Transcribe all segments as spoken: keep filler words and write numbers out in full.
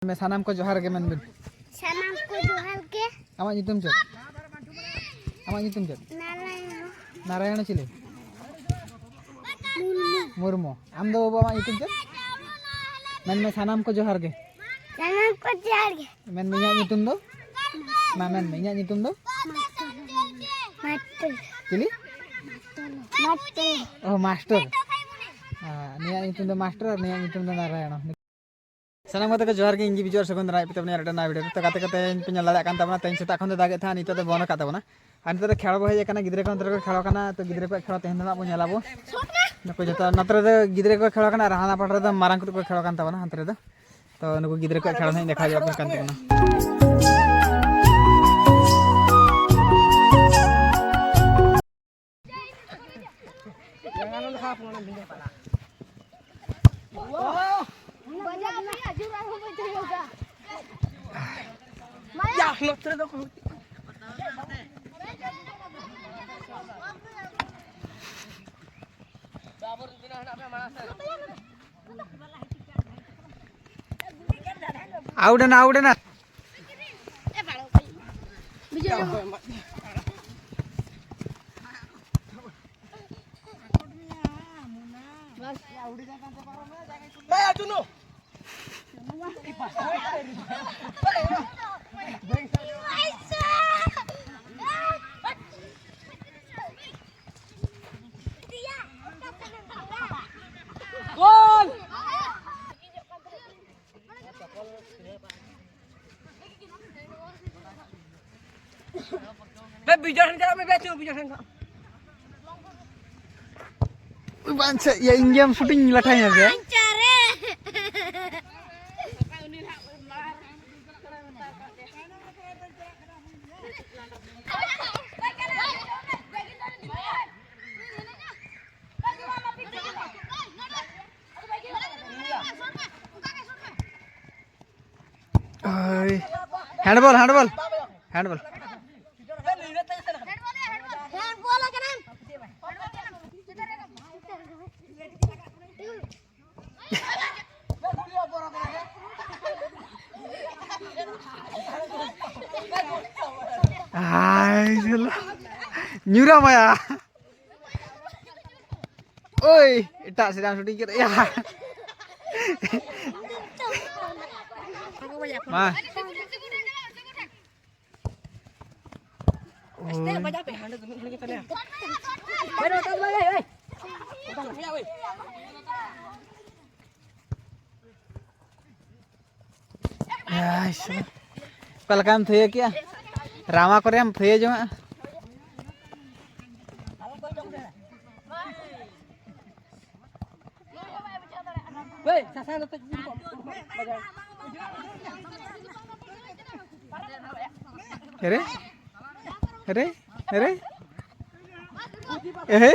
ᱢᱮ, ᱥᱟᱱᱟᱢ ᱠᱚ ᱡᱚᱦᱟᱨ ᱜᱮ ᱢᱮᱱᱵᱤᱱ᱾ ᱥᱟᱱᱟᱢ ᱠᱚ ᱡᱚᱦᱟᱨ ᱜᱮ᱾ ᱟᱢᱟᱜ ᱧᱩᱛᱩᱢ ᱪᱮᱫ? ᱟᱢᱟᱜ ᱧᱩᱛᱩᱢ ᱪᱮᱫ? ᱱᱟᱨᱟᱭᱚᱱ᱾ ᱱᱟᱨᱟᱭᱚᱱ ᱪᱤᱞᱤ? ᱢᱩᱨᱢᱩ᱾ ᱢᱩᱨᱢᱩ᱾ ᱟᱢ ᱫᱚ ᱵᱟᱵᱩ, ᱟᱢᱟᱜ ᱧᱩᱛᱩᱢ ᱪᱮᱫ? ᱢᱮᱱᱢᱮ, ᱥᱟᱱᱟᱢ ᱠᱚ ᱡᱚᱦᱟᱨ ᱜᱮ᱾ ᱥᱟᱱᱟᱢ ᱠᱚ ᱡᱚᱦᱟᱨ ᱜᱮ᱾ ᱢᱮᱱᱢᱮ, ᱤᱧᱟᱹᱜ ᱧᱩᱛᱩᱢ ᱫᱚ? ᱢᱟ ᱢᱮᱱᱢᱮ, ᱤᱧᱟᱹᱜ ᱧᱩᱛᱩᱢ ᱫᱚ? ᱢᱟᱥᱴᱚᱨ᱾ ᱪᱤᱞᱤ? ᱢᱟᱥᱴᱚᱨ᱾ ᱚ, ᱢᱟᱥᱴᱚᱨ᱾ ᱦᱮᱸ, ᱱᱤᱭᱟᱹ ᱧᱩᱛᱩᱢ ᱫᱚ ᱢᱟᱥᱴᱚᱨ ᱟᱨ ᱱᱤᱭᱟᱹ ᱧᱩᱛᱩᱢ ᱫᱚ ᱱᱟᱨᱟᱭᱚᱱ᱾ ᱥᱟᱱᱟᱢ ᱜᱟᱛᱮ ᱠᱚ ᱡᱚᱦᱟᱨ ᱜᱮ, ᱤᱧ ᱜᱮ ᱵᱤᱡᱚᱭ ᱥᱟᱹᱜᱩᱱ ᱫᱟᱨᱟᱭ ᱯᱮ ᱛᱟᱵᱚᱱᱟ ᱟᱨ ᱢᱤᱫᱴᱟᱝ ᱱᱟᱣᱟ video ᱨᱮ᱾ ᱛᱚ ᱜᱟᱛᱮ ᱠᱚ, ᱛᱮᱦᱮᱧ ᱯᱮ ᱧᱮᱞ ᱫᱟᱲᱮᱭᱟᱜ ᱠᱟᱱ ᱛᱟᱵᱚᱱᱟ, ᱛᱮᱦᱮᱧ ᱥᱮᱛᱟᱜ ᱠᱷᱚᱱ ᱫᱚ ᱫᱟᱜᱮᱫ ᱛᱟᱦᱮᱸᱫ, ᱱᱤᱛᱚᱜ ᱫᱚ ᱵᱚᱱᱫᱚ ᱠᱟᱜ ᱛᱟᱵᱚᱱᱟ᱾ ᱟᱨ ᱱᱤᱛᱚᱜ ᱫᱚ ᱠᱷᱮᱲ ᱵᱚ ᱦᱮᱡ ᱟᱠᱟᱱᱟ, ᱜᱤᱫᱽᱨᱟᱹ ᱠᱚ ᱚᱱᱛᱮ ᱨᱮᱠᱚ ᱠᱷᱮᱲᱚ ᱠᱟᱱᱟ, ᱛᱚ ᱜᱤᱫᱽᱨᱟᱹ ᱠᱚᱣᱟᱜ ᱠᱷᱮᱲᱚ ᱛᱮᱦᱮᱧ ᱫᱚ ᱱᱟᱜ ᱵᱚᱱ ᱧᱮᱞᱟᱵᱚ᱾ ᱱᱩᱠᱩ ᱡᱚᱛᱚ ᱱᱚᱛᱮ ᱨᱮᱫᱚ ᱜᱤᱫᱽᱨᱟᱹ ᱠᱚ ᱠᱷᱮᱲᱚ ᱠᱟᱱᱟ ᱟᱨ ᱦᱟᱱᱟ ᱯᱟᱦᱴᱟ ᱨᱮᱫᱚ ᱢᱟᱨᱟᱝ ᱠᱚ ᱠᱚ ᱠᱷᱮᱲᱚ ᱠᱟᱱ ᱛᱟᱵᱚᱱᱟ ᱦᱟᱱᱛᱮ ᱨᱮᱫᱚ᱾ ᱛᱚ ᱱᱩᱠᱩ ᱜᱤᱫᱽᱨᱟᱹ ᱠᱚᱣᱟᱜ ᱠᱷᱮᱲᱚ ᱱᱟᱜ ᱤᱧ ᱫᱮᱠᱷᱟᱣ ᱟᱯᱮ ᱠᱟᱱ ᱛᱟᱵᱚᱱᱟ᱾ Out ᱮᱱᱟ, out ᱮᱱᱟ᱾ ᱵᱮ, ᱵᱤᱡᱚᱭ ᱴᱷᱮᱱ ᱪᱟᱞᱟᱜ ᱢᱮ, ᱵᱮ, ᱪᱚ, ᱵᱤᱡᱚᱭ ᱴᱷᱮᱱ ᱪᱟᱞᱟᱜ᱾ ᱩᱭ, ᱵᱟᱝ ᱪᱮᱫ, ᱤᱭᱟᱹ, ᱤᱧ ᱜᱮᱢ shooting ᱞᱟᱴᱷᱟᱧᱟ ᱵᱮ᱾ ᱵᱟᱧᱪᱟᱨᱮ᱾ ᱳᱭ, handball, handball, handball. ᱟᱭ ᱡᱟᱞᱟ᱾ ᱧᱩᱨᱟ ᱢᱟᱭᱟ᱾ ᱳᱭ, ᱮᱴᱟᱜ ᱥᱮᱫ ᱮᱢ ᱥᱩᱴᱤᱝ ᱠᱮᱫ ᱭᱟ᱾ ᱢᱟ᱾ ᱳᱭ᱾ ᱟᱭ ᱥᱮ᱾ ᱚᱠᱟ ᱞᱮᱠᱟᱢ ᱛᱷᱟᱹᱭᱟᱹ ᱠᱮᱜᱼᱟ? ᱨᱟᱢᱟ ᱠᱚᱨᱮᱢ ᱛᱷᱟᱹᱭᱟᱹ ᱡᱚᱝᱟᱜᱼᱟ᱾ ᱮᱨᱮ, ᱮᱨᱮ, ᱮᱨᱮ, ᱮᱦᱮ᱾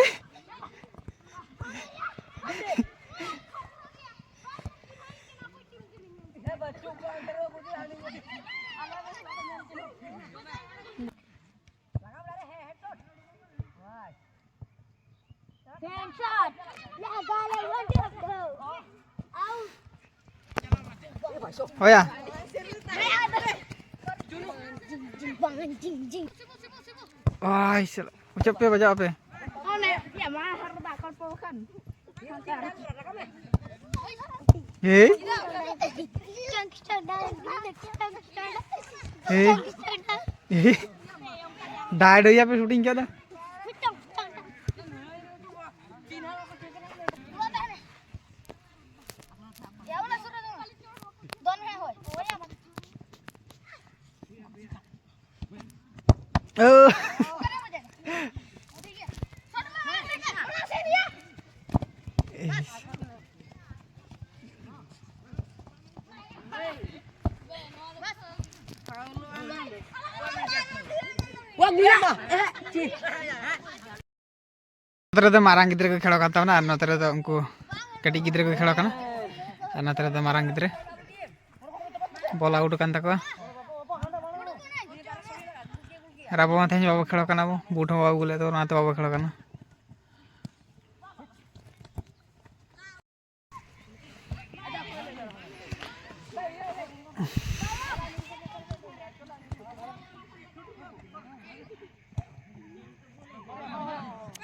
Ten shot. Ya, gale, one shot. Out. ᱦᱳᱭᱟ᱾ Jing, jing, bang, jing, jing. ᱟᱭ ᱥᱟᱞᱟ᱾ ᱚᱪᱚᱜ ᱯᱮ, ᱵᱟᱡᱟᱣ ᱯᱮ᱾ ᱚᱱᱮ, ya, ᱢᱟ ᱦᱟᱨ ᱫᱟ ᱠᱚ ᱯᱚ ᱠᱷᱟᱱ᱾ ᱦᱮᱭ᱾ ᱦᱮᱭ᱾ ᱦᱮᱭ᱾ ᱰᱟᱭ ᱰᱚᱭᱟ ᱯᱮ ᱥᱩᱴᱤᱝ ᱠᱮᱫᱟ᱾ ᱳ᱾ ᱱᱚᱛᱮ ᱨᱮᱫᱚ ᱢᱟᱨᱟᱝ ᱜᱤᱫᱽᱨᱟᱹ ᱠᱚ ᱠᱷᱮᱞᱚᱜ ᱠᱟᱱ ᱛᱟᱵᱚᱱᱟ ᱟᱨ ᱱᱚᱛᱮ ᱨᱮᱫᱚ ᱩᱱᱠᱩ ᱠᱟᱹᱴᱤᱡ ᱜᱤᱫᱽᱨᱟᱹ ᱠᱚ ᱠᱷᱮᱞᱚᱜ ᱠᱟᱱᱟ ᱟᱨ ᱱᱚᱛᱮ ᱨᱮᱫᱚ ᱢᱟᱨᱟᱝ ᱜᱤᱫᱽᱨᱟᱹ᱾ ᱵᱚᱞ ᱟᱣᱩᱴ ᱟᱠᱟᱱ ᱛᱟᱠᱚᱣᱟ᱾ ᱟᱨ ᱟᱵᱚ ᱢᱟ ᱛᱮᱦᱮᱧ ᱵᱟᱵᱚ ᱠᱷᱮᱞᱚᱜ ᱠᱟᱱᱟ, ᱟᱵᱚ ᱵᱩᱴ ᱦᱚᱸ ᱵᱟᱵᱚ ᱟᱹᱜᱩ ᱞᱮᱫ ᱛᱟᱵᱚᱱᱟ, ᱚᱱᱟᱛᱮ ᱵᱟᱵᱚ ᱠᱷᱮᱞᱚᱜ ᱠᱟᱱᱟ᱾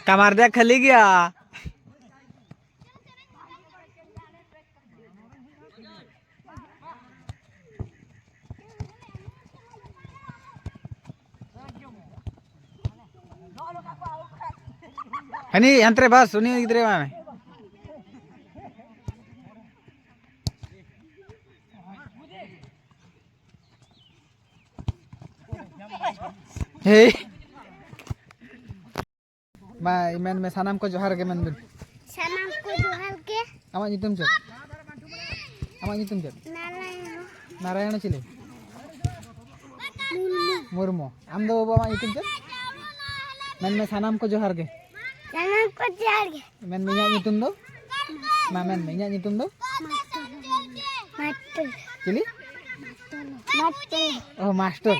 ᱠᱟᱢᱟᱨ ᱫᱮ ᱠᱷᱟᱹᱞᱤ ᱜᱮᱭᱟ᱾ ᱦᱟᱹᱱᱤ ᱦᱟᱱᱛᱮ ᱨᱮ ᱵᱟᱥ, ᱩᱱᱤ ᱜᱤᱫᱽᱨᱟᱹ ᱮᱢᱟᱭ ᱢᱮ᱾ ᱦᱮᱭ᱾ ᱢᱟ, ᱢᱮᱱ ᱢᱮ, ᱥᱟᱱᱟᱢ ᱠᱚ ᱡᱚᱦᱟᱨ ᱜᱮ ᱢᱮᱱ ᱵᱤᱱ᱾ ᱥᱟᱱᱟᱢ ᱠᱚ ᱡᱚᱦᱟᱨ ᱜᱮ᱾ ᱟᱢᱟᱜ ᱧᱩᱛᱩᱢ ᱪᱮᱫ? ᱟᱢᱟᱜ ᱧᱩᱛᱩᱢ ᱪᱮᱫ? ᱱᱟᱨᱟᱭᱚᱱ᱾ ᱱᱟᱨᱟᱭᱚᱱ ᱪᱤᱞᱤ? ᱢᱩᱨᱢᱩ᱾ ᱢᱩᱨᱢᱩ᱾ ᱟᱢ ᱫᱚ ᱵᱟᱵᱩ, ᱟᱢᱟᱜ ᱧᱩᱛᱩᱢ ᱪᱮᱫ? ᱢᱮᱱ ᱢᱮ, ᱥᱟᱱᱟᱢ ᱠᱚ ᱡᱚᱦᱟᱨ ᱜᱮ᱾ ᱥᱟᱱᱟᱢ ᱠᱚ ᱡᱚᱦᱟᱨ ᱜᱮ᱾ ᱢᱮᱱ ᱢᱮ, ᱤᱧᱟᱹᱜ ᱧᱩᱛᱩᱢ ᱫᱚ? ᱢᱟ ᱢᱮᱱ ᱢᱮ, ᱤᱧᱟᱹᱜ ᱧᱩᱛᱩᱢ ᱫᱚ? ᱢᱟᱥᱴᱚᱨ᱾ ᱪᱤᱞᱤ? ᱢᱟᱥᱴᱚᱨ᱾ ᱚ, ᱢᱟᱥᱴᱚᱨ᱾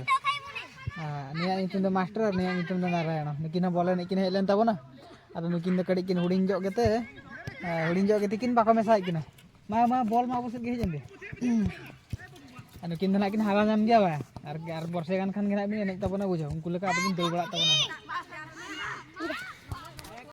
ᱟᱨ ᱱᱩᱭᱟᱜ ᱧᱩᱛᱩᱢ ᱫᱚ ᱢᱟᱥᱴᱚᱨ ᱟᱨ ᱱᱩᱭᱟᱜ ᱧᱩᱛᱩᱢ ᱫᱚ ᱱᱟᱨᱟᱭᱚᱬ᱾ ᱱᱩᱠᱤᱱ ᱦᱚᱸ ᱵᱚᱞ ᱮᱱᱮᱡ ᱠᱤᱱ ᱦᱮᱡ ᱞᱮᱱ ᱛᱟᱵᱚᱱᱟ᱾ ᱟᱫᱚ ᱱᱩᱠᱤᱱ ᱫᱚ ᱠᱟᱹᱴᱤᱡ ᱠᱤᱱ ᱦᱩᱰᱤᱧ ᱧᱚᱜ ᱜᱮᱛᱮ, ᱦᱩᱰᱤᱧ ᱧᱚᱜ ᱜᱮᱛᱮ ᱠᱤᱱ ᱵᱟᱠᱚ ᱢᱮᱥᱟᱭᱮᱫ ᱠᱤᱱᱟ᱾ ᱢᱟ, ᱢᱟ, ᱵᱚᱞ ᱢᱟ ᱟᱵᱚ ᱥᱮᱫ ᱜᱮ ᱦᱮᱡ ᱮᱱ ᱜᱮ᱾ ᱟᱨ ᱱᱩᱠᱤᱱ ᱫᱚ ᱱᱟᱜ ᱠᱤᱱ ᱦᱟᱨᱟ ᱧᱟᱢ ᱜᱮᱭᱟ ᱵᱟᱝ? ᱟᱨ, ᱟᱨ ᱵᱚᱨᱥᱮ ᱜᱟᱱ ᱠᱷᱟᱱ ᱜᱮ ᱱᱟᱜ ᱵᱤᱱ ᱮᱱᱮᱡ ᱛᱟᱵᱚᱱᱟ, ᱵᱩᱡᱷᱟᱹᱣ, ᱩᱱᱠᱩ ᱞᱮᱠᱟ ᱟᱫᱚ ᱵᱤᱱ ᱫᱟᱹᱲ ᱵᱟᱲᱟᱜ ᱛᱟᱵᱚᱱᱟ᱾